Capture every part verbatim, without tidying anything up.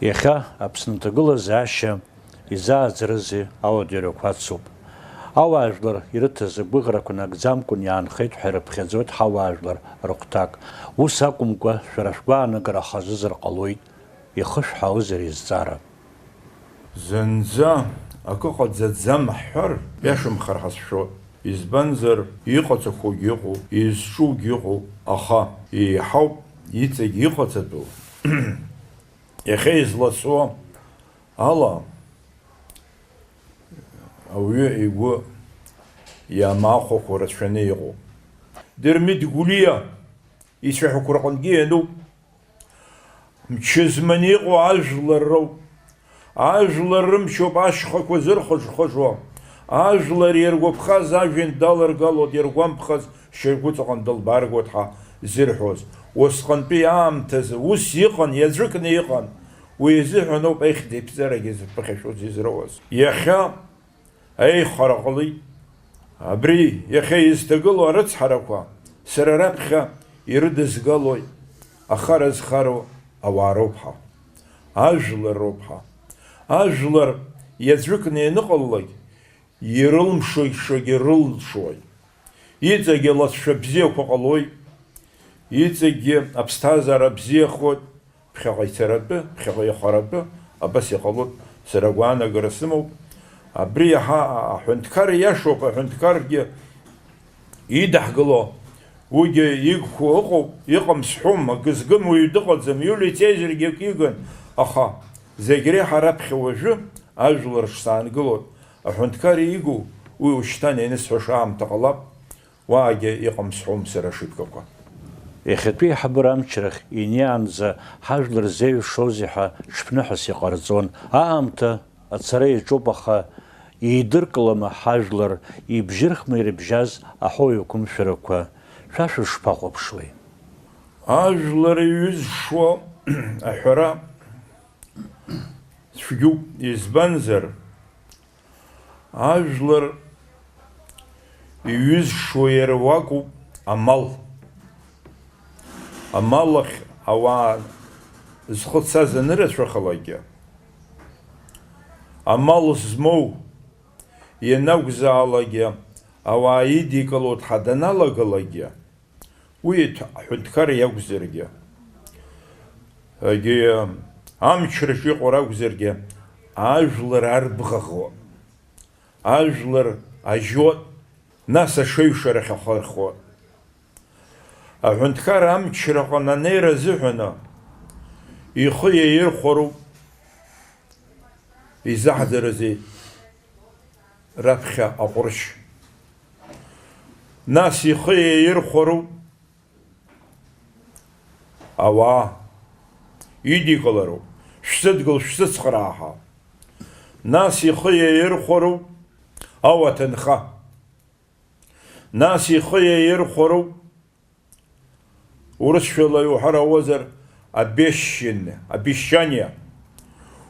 Иахьа Аԥсны аҭагылазаашьа изааӡарызеи ауадаҩрақәа ацуп. Ауаажәлар ирыҭаз агәыӷрақәа нагӡамкәан иаанхеит ҳәа ирыԥхьаӡоит ҳауаажәлар рыхәҭак. Ус акәымкәа, шәара шәгәаанагара хазызар ҟалоит, ихышәҳәаауазар изҵаара. Зынӡа акы ҟаӡаӡам ҳҳәар, иашамхар ҳазшәоит. Избанзар, иҟаҵақәоугьы ыҟоуп, изҿугьы ыҟоуп, аха еиҳауп иҵегь иҟаҵатәу. Иахьа излацо ала, ауаҩы игәы иамаахәақәо рацәаны иҟоуп. Дырмит Гәлиа ицәаҳәақәа рҟынгьы иануп. Мчы зманы иҟоу ажәлар роуп. Ажәлар рымчоуп ашьхақәа зырхыжхыжуа. Ажәлар иргәаԥхаз ажәҩан даларгалоит, иргәамԥхаз шьаргәыҵаҟан дылбааргоит ҳәа зырҳәоз. Усҟантәи аамҭазы ус иҟан, иаӡәыкны иҟан. Уи изыҳәан ауп аихьӡеиԥҵарагьы зыԥыхьашәоз изроуаз. Иахьа аихара ҟалеит. Абри иахьа изҭагылоу арыцҳарақәа сара раԥхьа ирыдызгалоит, ахара зхароу ауаа роуп ҳа. Ажәлар роуп ҳа. Ажәлар иаӡәыкны ианыҟалалак, ирылмшо ишагьы рылшоит. Иҵегьы алҵшәа бзиақәа ҟалоит, иҵегьы аԥсҭазаара бзиахоит, ԥхьаҟа ицаратәы, ԥхьаҟа ихаратәы, абас иҟалоит, сара агәаанагара сымоуп. Абри иаҳа аҳәынҭқар иашоуп, аҳәынҭқаргьы идаҳгыло, уигьы игхо ыҟоуп, иҟам сҳәом, акы згым уаҩы дыҟаӡам, Иулиа Цезарьгьы акы игын, аха зегь реиҳа раԥхьа уажәы ажәлар шсаангыло, аҳәынҭқар иигу, уи ушьҭан ианысҳәаша аамҭа ҟалап. Уаагьы иҟам сҳәом сара ашыткақәа. Иахьатәи аиҳабыра амчрахь иниаанӡа ҳажәлар зеиҩшозеи ҳәа ҽԥныҳәас иҟарҵон. Аамҭа ацара иаҿуп, аха еидыркылама ҳажәлар ибжьырхма ирыбжьаз аҳәоу еиқәымшәарақәа? Шәа шәышԥахәаԥшуеи? Ажәлар иҩызшо аҳәара цәгьоуп, избанзар, ажәлар иҩызшо иара уакәуп амал. Амал ахь ауаа зхы цаз анырацәахалакгьы, амал змоу ианакәзаалакгьы, ауаа идикыло дҳаданалагалагьы, уи аҳәынҭқар иакәзаргьы, егьи амчраҿы иҟоу ракәзаргьы, ажәлар арбӷаӷо, ажәлар ажьуа, нас ашеиҩшарахь ахы рхо. Аҳәынҭқар амчраҟны анеира азыҳәаны ихы иаирхәароуп, изаҳӡарызеи раԥхьа аҟәрышь. Нас ихы иаирхәароуп ауаа, идикылароуп, шәсыдгыл, шәсыцхраа ҳәа. Нас ихы иаирхәароуп ауаҭынха. Нас ихы иаирхәароуп, урысшәала иуҳәар ауазар, обещанное, обещание.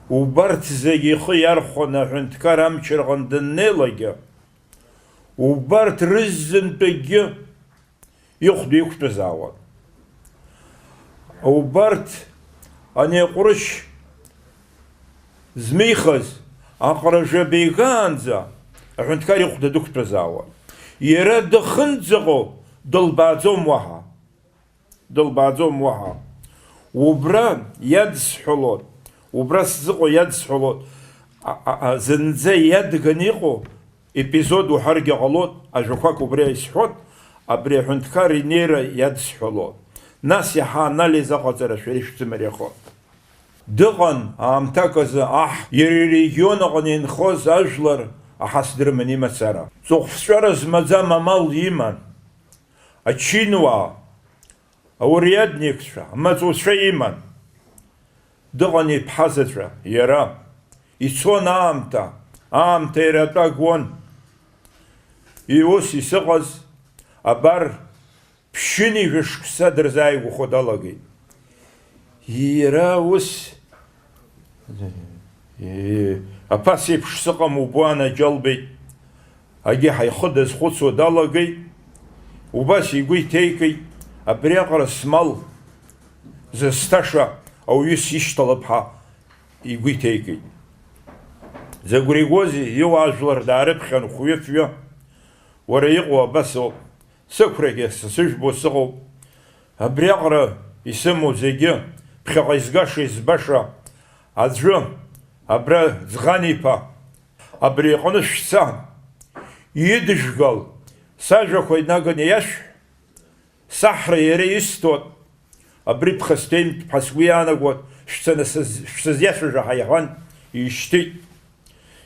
Убарҭ зегьы ихы иархәаны аҳәынҭқар амчраҟны даннеилакгьы, убарҭ рызынтәыкгьы ихәда иқәтәазаауан. Убарҭ ани аҟәрышь змихыз аҟара жәаба игаанӡа аҳәынҭқар ихәда дықәтәазаауан. Иара дахынӡаҟоу дылбааӡом уаҳа. Дылбааӡом уаҳа. Убра иадсҳәалон, убра сзыҟоу иадсҳәалон, а, а, а, зынӡа иадганы иҟоу епизод уҳәаргьы ҟалоит, ажәақәак убри исҳәот, абри аҳәынҭқар инеира иадсҳәалон. Нас иаҳа анализ аҟаҵара шәара ишәзымариахо. Дыҟан аамҭак азы аҳ, иара ирегион аҟны инхоз ажәлар аҳас дрыман имацара. Ҵыхәҵәара змаӡам амал иман. Ачинуаа, ауриадникцәа, амаҵуцәа иман. Дыҟан иԥҳа заҵәы, иара. Ицон аамҭа, аамҭа иара атәы агон. Иус исыҟаз, абар, ԥшьынҩажәа шықәса дырзааигәахо далагеит. Иара ус, Е, аԥас еиԥш сыҟам убо анаџьалбеит. Агьи ҳаихы дазхәыцуа далагеит. Убас игәы иҭеикит, абриаҟара смал зысҭаша ауаҩы сишьҭалап ҳәа. игәы иҭеикит. Закә игәоузеи, иуаажәлар даарыԥхьан хәҩы-фҩы. Уара иҟоу абас ауп. Сықәрагьы са сыжәбо сыҟоуп. Абриаҟара исымоу зегьы, ԥхьаҟа изгаша-избаша аӡәы, абра Ӡӷани-иԥа, абри иҟны шәца, идыжәгал, сажәақәа инаганы иашәҳә, саҳра иара исҭоит, абри ԥхасҭеимҭ ҳәа сгәы иаанагоит, шәцаны сыз-, шәсызиашәыжәа ҳәа иҳәан, ишьҭит.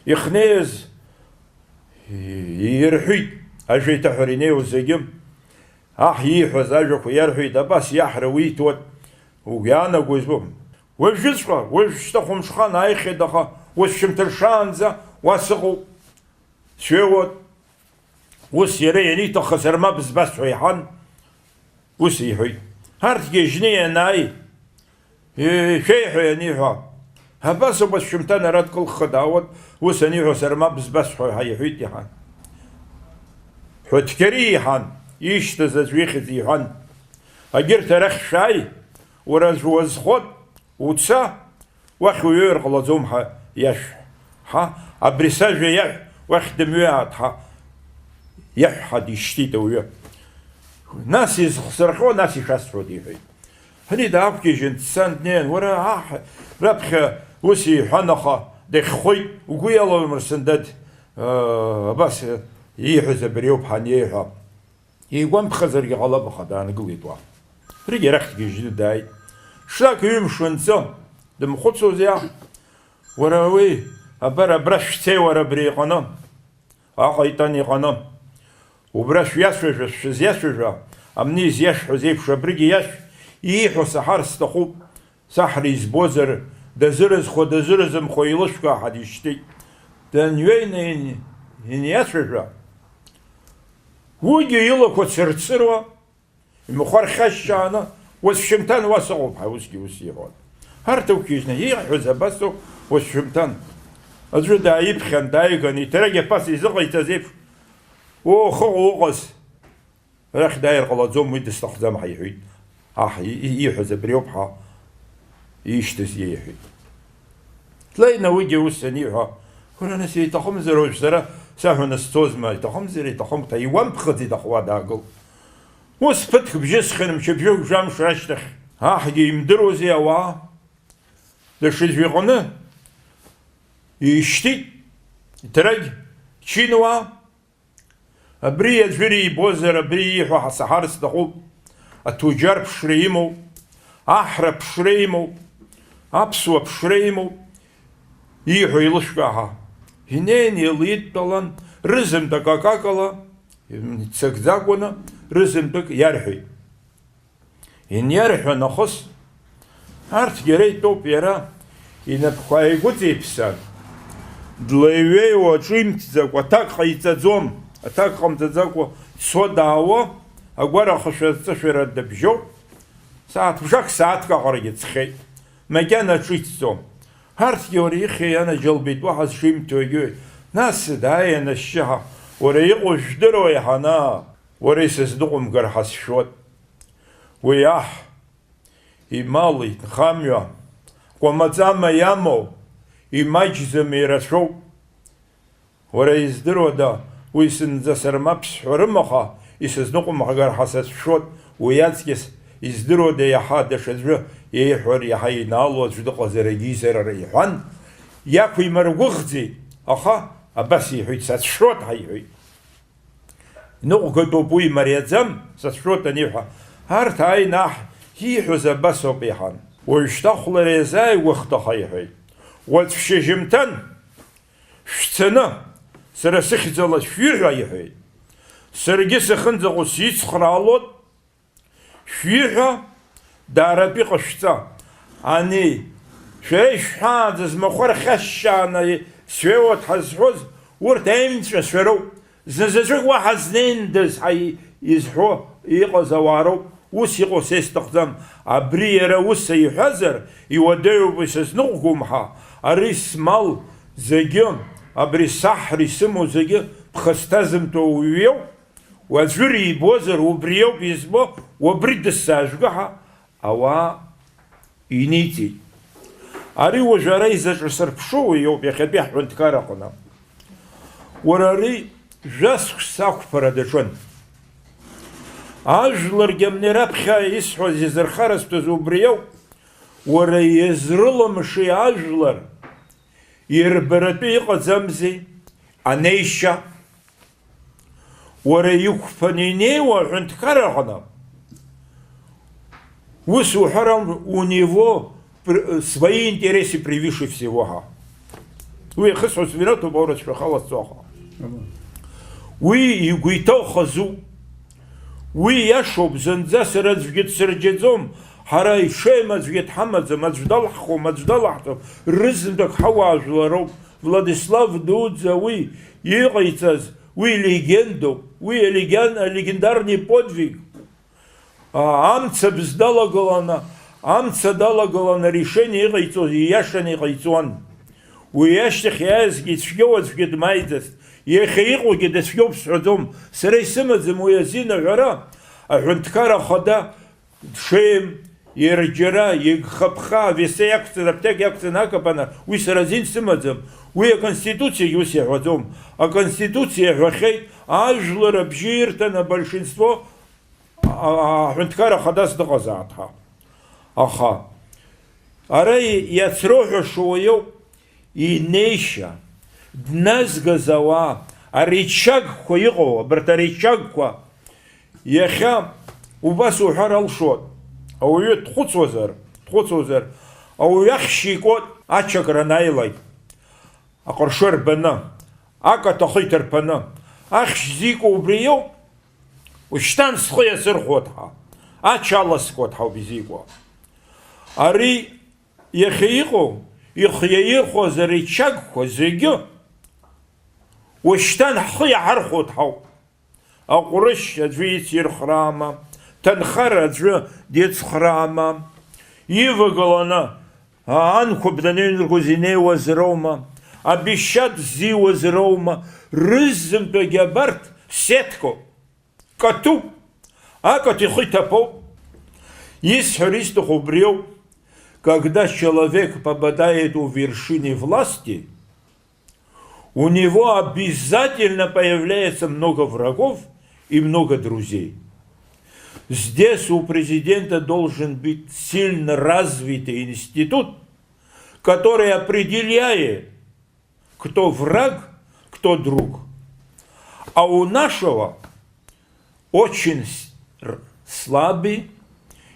Ихнеиз иирҳәит, ажәа иҭаҳәар инеиуаз зегьы. Аҳ ииҳәаз ажәақәа иарҳәеит, абас иаҳра уиҭоит, угәы иаанаго избом. Уажәыҵәҟьа, уажәшьҭа хәымҽхан ааихьеит, аха ус шьымҭыршаанӡа уа сыҟоуп, сҩеиуеит. Ус иара ианиҭахыз ара мап збазшәа иҳәан, ус иҳәеит. Арҭгьы ижьны ианааи, шәеиҳәа ианиҳәа, абас ауп, ус шьымҭан ара дкылхха даауан, ус аниҳәо сара мап збазшәа ҳәа иҳәеит иҳәан. Ҳәаҭқьари иҳәан, ишьҭаз аӡә ихьӡ иҳәан. Агьырҭ арахь шәааи, уара аӡә уазхоит, уца, уахь уҩеир ҟалаӡом ҳәа иашәҳәа. Ҳа, абри сажәа иаҳә, уахь дымҩааит ҳәа иаҳәҳәа дишьҭит ауаҩы. Нас изхсырхьо, нас ишәасҳәоит, иҳәеит. Ани даақәгьежьын, дцан днеин, уара аҳ раԥхьа ус иҳәан, аха дахьхәит, угәы иалоумырсын, дад, аа, абас ииҳәаз абри ауп ҳанеиҳәа. Игәамԥхазаргьы ҟалап, аха даангылеит уа. Ригьы арахь дгьежьны дааит. Ҽнак ҩымш анҵы, дымхәыцуазеи аҳ? Уара уи, абар абра шәцеи уара абри иҟаны. Аҟаитан иҟаны. Убра шәиашәажәа, шәызиашәажәа, амни изиашәҳәаз еиԥш абригьы иашә, ииҳәо саҳар сҭахуп. Саҳра избозар, дазыразхо, дазыразымхо еилышәкаа ҳәа дишьҭит. Данҩеины ин-, иниацәажәа, уигьы илақәа цырцыруа, имахәар хьашьшьааны, уасшьымҭан уа сыҟоуп ҳәа усгьы ус иҳәон. Арҭ ықәгьежьны ииҳәоз абас ауп, уасшьымҭан. Аӡәы дааиԥхьан, дааиган, иҭарагь аԥаса изыҟаиҵаз еиԥш, уо, ухы уҟаз. Арахь дааир ҟалаӡом, уи дысҭахӡам ҳәа иҳәеит. Аҳ, и-, и-, ииҳәаз абри ауп ҳәа ишьҭаз иеиҳәеит. Длеины уигьы ус аниҳәа, уара, нас, иҭахымзар уажә сара саҳәаны сцозма, иҭахымзар, иҭахым, ҭа-, иуамԥхыӡит, аха уа даагыл. Ус ԥыҭк бжьы схьан, мчыбжьык жәамш рашьҭахь. Аҳгьы имдыруази ауаа? Даҽаӡәы иҟны ишьҭит, иҭрагь чынуаа. Абри аӡәыр ибозар, абри ииҳәо ҳасаҳар сҭахуп. Аҭуџьар ԥшра имоуп, аҳра ԥшра имоуп, аԥсуа ԥшра имоуп, ииҳәо еилышәкааҳа. Инеин еилидтәалан, рызынтәык акакала, иццакӡакәаны, рызынтәык иарҳәеит. Иниарҳәа нахыс, арҭгьы ара итәоуп, иара инапқәа ааигәыҵеиԥсан, длеиҩеиуа, ҿимҭӡакәа, аҭак ҟаиҵаӡом, аҭак ҟамҵаӡакәа дцо-даауа, агәара ахышәа-ҵышәара дыбжьоуп, сааҭ бжак, сааҭк аҟарагьы ҵхьеит, макьана ҿиҭӡом. Арҭгьы уара ихьи анаџьалбеит, уаҳа зҿимҭуагьы, нас дааиан ашьшьыҳәа, уара иҟоу жәдыруеи, ҳанаа, уара исызныҟәымгар ҳәа сшәоит. Уи аҳ имал, инхамҩа, кәамаҵама иамоу, имаҷӡам, ирацәоуп. Уара издыруада, уи зынӡа сара мап сҳәарым, аха исызныҟәымҳгар ҳәа сацәшәоит, уи аҵкьыс издыруада иаҳа даҽаӡәы иеиҳәар иаҳа инаало аӡә дыҟазар егьизарара иҳәан, иақәимыргәыӷӡеит, аха абас иҳәеит, сацәшәоит ҳәа иҳәеит. Ныҟәгатәуп уи, имариаӡам, сацәшәоит аниҳәа. Арҭ ааины аҳ ииҳәоз абас ауп иҳәан. Уажәшьҭа хәлара иазааигәахт аха иҳәеит. Уаҵә шьыжьымҭан шәцаны, сара сыхьӡала шәҩы ҳәа иҳәеит. Саргьы сахьынӡаҟоу сицхраалоит. Шәҩы ҳәа дааратәы иҟашәҵа. Ани, шәара ишәҳәаанӡа змахәар хьашьшьааны сҩеиуеит ҳазҳәоз, урҭ аимҵәацәа роуп. Зназаҵәык уаҳа знеиндаз ҳәа изҳәо иҟаз ауаа роуп. Ус иҟоу са исҭахӡам. Абри иара ус иҳәазар, иуадаҩуп, исызныҟәгом ҳәа. Ари смал зегьы, абри саҳра исымоу зегьы ԥхасҭазымтәу уаҩ иоуп. Уаҵәы ибозар, убриоуп избо, убри дысзаажәгы ҳәа ауаа иниҵеит. Ари уажә ара изаҿасырԥшуа иоуп иахьатәи ҳҳәынҭқар аҟны. Уара ари жәа-сықәса ақәԥара даҿын. Ажәларгьы амни раԥхьа исҳәаз изырхарасҭаз убри ауп, уара иазрылымшеи ажәлар, ирбаратәы иҟаӡамзи, анеишьа? Уара иқәԥаны инеиуа аҳәынҭқар аҟны, ус уҳәар, у него пр-, свои интересы превыше всего, ҳа. Уи ихысҳәоз минуҭуп, аура цәшәахала сҵоаха. Уи игәы иҭоу хазуп. Уи иашоуп, зынӡа сара аӡәгьы дсырџьаӡом. Ҳара ишеим аӡәгьы дҳамаӡам, аӡә далаҳхуам, аӡә далаҳҵом. Рызынтәык ҳауаажәлароуп. Владислав дуӡӡа уи иҟаиҵаз, уи легендоуп, уи алеген-, алегендарный подвиг. А, амца бз далагыланы, амца далагыланы решение иҟаиҵоз ииашаны иҟаиҵон. Уи ашьҭахь иааизгьы ицәгьоу аӡәгьы дмааиӡацт. Иахьа иҟоугьы дыцәгьоуп сҳәаӡом. Сара исымаӡам уи азин аҳәара, аҳәынҭқар ахада дшеим, иара џьара, иагхаԥха, авесе иақәҵаны, аԥҭек иақәҵаны акапана, уи сара азин сымаӡам. Уи аконституциагьы ус иаҳәаӡом. Аконституциа иаҳәахьеит, ажәлар абжьы ирҭан, абольшинство, а-, а-, аҳәынҭқар ахадас дыҟазаап ҳәа. Аха ара и-, иацроҳәаша уаҩуп. Инеишьа, дназгаз ауаа, арычагқәа иҟоу, абарҭ арычагқәа, иахьа убас уҳәар алшоит, ауаҩы дхәыцуазар, дхәыцуазар, ауаҩы ахьшь икуеит, ачакра анааилак, аҟыршы рбаны, акаҭ ахы иҭарԥаны, ахьшь зикуа убри иоуп, ушьҭан схы иасырхәоит ҳәа, ача аласкуеит ҳәа ауп изикуа. Ари иахьа иҟоу, ихы иаирхәаз арычагқәа зегьы, уашьҭан ҳхы иаҳархәоит ҳауп. Аҟәрышь аӡәы ицирхраама, ҭынхара аӡәы дицхраама, ивагыланы, а, анқәаб даныҩныргоз инеиуаз роума, абешьат ззиуаз роума, рызынтәагьы абарҭ сеткоуп. Катуп, акаҭ ихы иҭаԥоуп. Исҳәар исҭаху убриоуп, когда человек попадает у вершины власти, у него обязательно появляется много врагов и много друзей. Здесь у президента должен быть сильно развитый институт, который определяет, кто враг, кто друг. А у нашего очень с-, р-, слабый,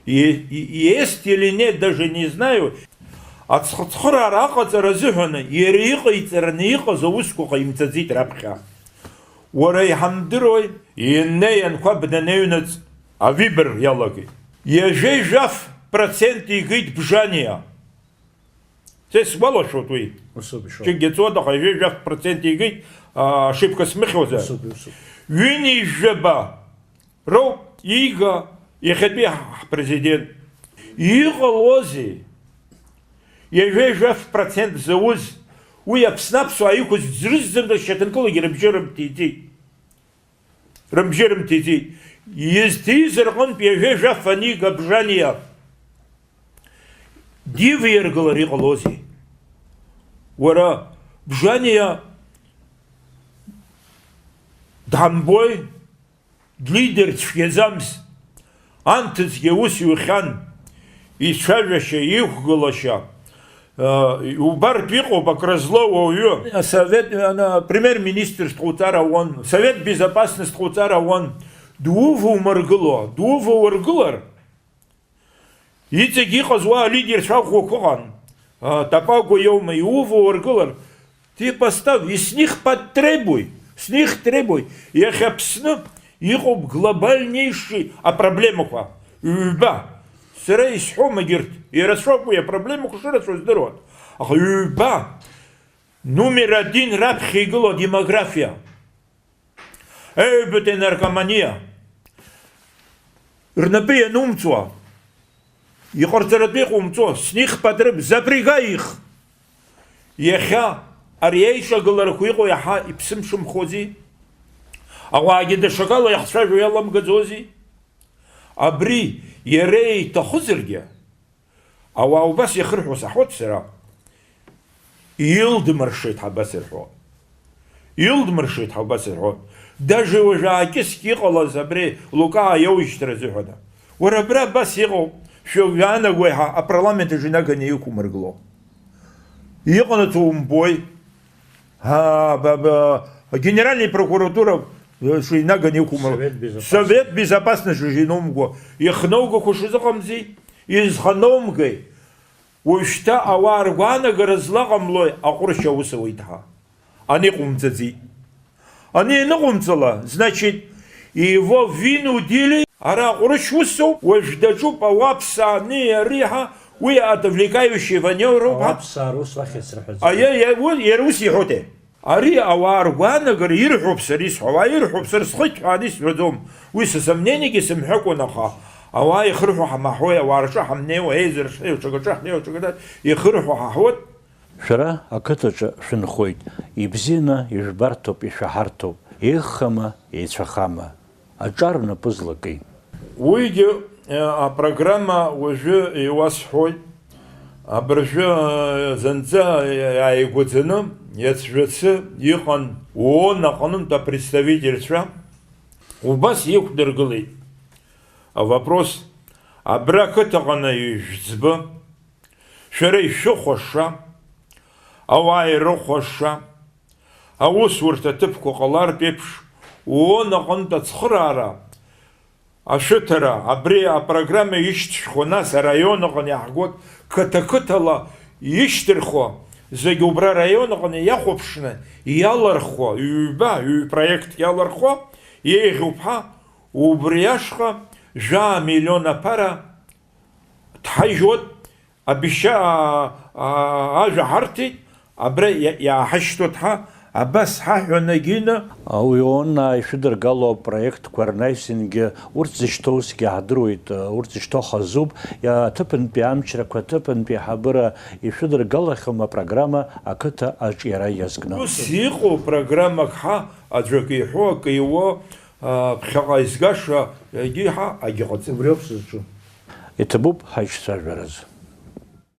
и, и, есть или нет, даже не знаю, ацхыцхырара аҟаҵара азыҳәаны иара иҟаиҵараны иҟаз аусқәа ҟаимҵаӡеит раԥхьа. Уара иҳамдыруеи, инеи анқәаб даныҩнаҵ авибр иалагеит. Ҩажәи жәаф процент игеит Бжаниа. Са исгәалашәоит уи. Усоуп ишоу. Џьаргьы ҵуан, аха ҩажәи жәаф процент игеит, а, ошибка смыхьуазар. Усоуп, усоуп. Ҩынҩажәаба роуп иига иахьатәи ҳ-, ҳпрезидент. Иҟалозеи? Ҩажәи жәаф процент зауз, уи Аԥсны аԥсуаа иқәыз ӡрызӡырда шьаҭанкылагьы рыбжьы рымҭиҵеит. Рыбжьы рымҭиҵеит. Изҭиз рҟынтә ҩажәи жәаф анига Бжаниа диваиргылар иҟалозеи? Уара, Бжаниа дҳамбои, длидер цәгьаӡамыз, анҭыҵгьы ус иухьан, ицәажәашьа, иқәгылашьа, Э, убартә иҟоуп акры злоу ауаҩы. Асовет, ана, премьер-министр дҟауҵар ауан, Совет Безопасность дҟауҵар ауан, дувоумыргыло, дувоургылар, иҵегь иҟаз уа алидерцәа ӷәӷәақәа ыҟан. Э, Тапагәа иоума, иувоургылар, ты поставь, и с них потребуй, с них требуй. Иахьа Аԥсны иҟоуп глобальнейший апроблемақәа, ҩба. Сара исҳәом егьырҭ, ирацәоуп уи апроблемақәа шырацәоу здыруан. Аха ҩба, номер один раԥхьа игылоу адемографиа. Аҩбатәи анаркоманиа. Рнапы ианумҵуа, иҟарҵаратәы иҟоумҵо, с них потреб-, запрягай их. Иахьа ари аиҿагыларақәа иҟоу иаҳа иԥсымшымхози? Ауаагьы даҽакала иаҳцәажәо иаламгаӡози? Абри иара иҭахызаргьы, ауаа убас иахырҳәо саҳауеит сара. Илдмыршеит ҳәа абас ирҳәо. Илдмыршеит ҳәа убас ирҳәо. Даже уажәы аакьыскьа иҟалаз абри Лукаа иоуижьҭра азыҳәан. Уара абра абас иҟоуп, шәа-, шәаанагои ҳәа апарламент аҿы инаганы иқәумыргыло. Иҟанаҵо умбои? Ҳа, ба, ба, Генеральный прокуратура, э, шу инаганы иқәумыр-, Совет Безопасности. Совет Безопасности шу инумго, ихноугақәа шузыҟамзи, изханоумгеи? Уажәшьҭа ауаа ргәаанагара злаҟамлои аҟәрышь аус ауеит ҳәа? Ани ҟумҵаӡеит. Ани ианыҟумҵала, значит, его вынудили, ара аҟәрышь усоуп, уажә даҿуп ауаԥсаа ани ари ҳәа, уи отвлекающий маневр ауп ҳәа. Ауаԥсаа рус уахь иацрыҳәаӡом. Аиа, иа-, уи, иара ус иҳәоите. Ари ауаа ргәаанагара ирҳәоуп сара исҳәо, ауаа ирҳәоуп, сара схы иҭҳәааны исҳәаӡом. Уи са сомнениагьы сымҳәакәан, аха ауаа ихырҳәо ҳамаҳәуеи, ауаа рҿы ҳамнеиуа, еизыршеи, уҽакаҿы ҳнеиуа, уҽакаҿы ихырҳәо ҳаҳуеит. Шәара ақыҭаҿы шәынхоит, ибзианы ижәбарҭоуп, ишәаҳарҭоуп, еиӷьхама, еицәахама, аҿар рнапы злакеи? Уигьы, э, апрограмма уажәы иуасҳәоит, абыржәы, э, зынӡа иааигәаӡаны, иацжәацы иҟан ООН аҟнынтә апредставительцәа, убас иқәдыргылеит авопрос, абра ақыҭаҟны ижәӡбы, шәара ишәыхәаша, ауаа ирыхәаша, аусурҭа ҭыԥқәа ҟалартә еиԥш, ООН аҟынтә ацхыраара, ашәыҭара, абри апрограмма ишьҭшәхо, нас араион аҟны иаҳгоит, қыҭа-қыҭала ишьҭырхуа, зегь убра араион аҟны иахәаԥшны иалырхуа, ҩба, ҩ-проект иалырхуа, еиӷьуп ҳәа, убри ашҟа жәаа миллион аԥара дҳажәуеит, Абишьа, аа, аа, ажәа ҳарҭеит, абра иа-, иааҳашьҭуеит ҳәа, абас ҳаҳәа нагины. Уи ООН ишәыдыргало апроектқәа рнаҩсангьы урҭ зышьҭоу зегьы ҳдыруеит, урҭ зышьҭоу хазуп, иа-, аҭыԥантәи амчрақәа, аҭыԥантәи аиҳабыра ишәыдыргалахьоума апрограмма ақыҭа аҿиара иазкны? Ус иҟоу программак ҳа аӡәы акы иҳәо, акы иуо, аа, ԥхьаҟа изгаша, егьи ҳа агьыҟаӡам. Убриоуп сызҿу. Иҭабуп ҳаиҿцәажәараз.